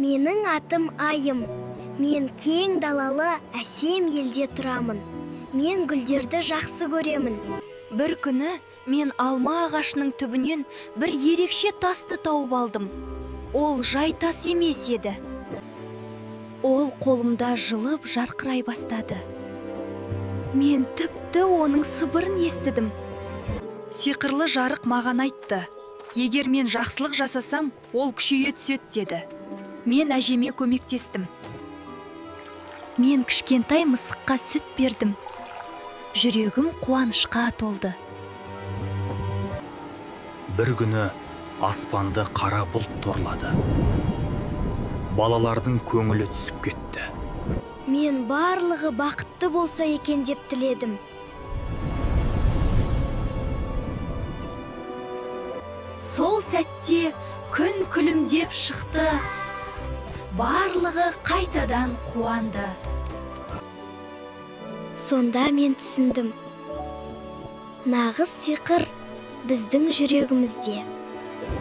Менің атым Айым. Мен кең далалы әсем елде тұрамын. Мен гүлдерді жақсы көремін. Бір күні мен алма ағашының түбінен бір ерекше тасты тауып алдым. Ол жай тас емес еді. Ол қолымда жылып жарқырай бастады. Мен тіпті оның сыбырын естідім. Сиқырлы жарық маған айтты: егер мен жақсылық жасасам, ол күшейе түседі, деді. Мен әжеме көмектестім. Мен кішкентай мысыққа сүт бердім. Жүрегім қуанышқа толды. Бір күні аспанды қара бұлт торлады. Балалардың көңілі түсіп кетті. Мен барлығы бақытты болса екен деп тіледім. Сол сәтте күн күлімдеп шықты. Барлығы қайтадан қуанды. Сонда мен түсіндім. Нағыз сиқыр біздің жүрегімізде.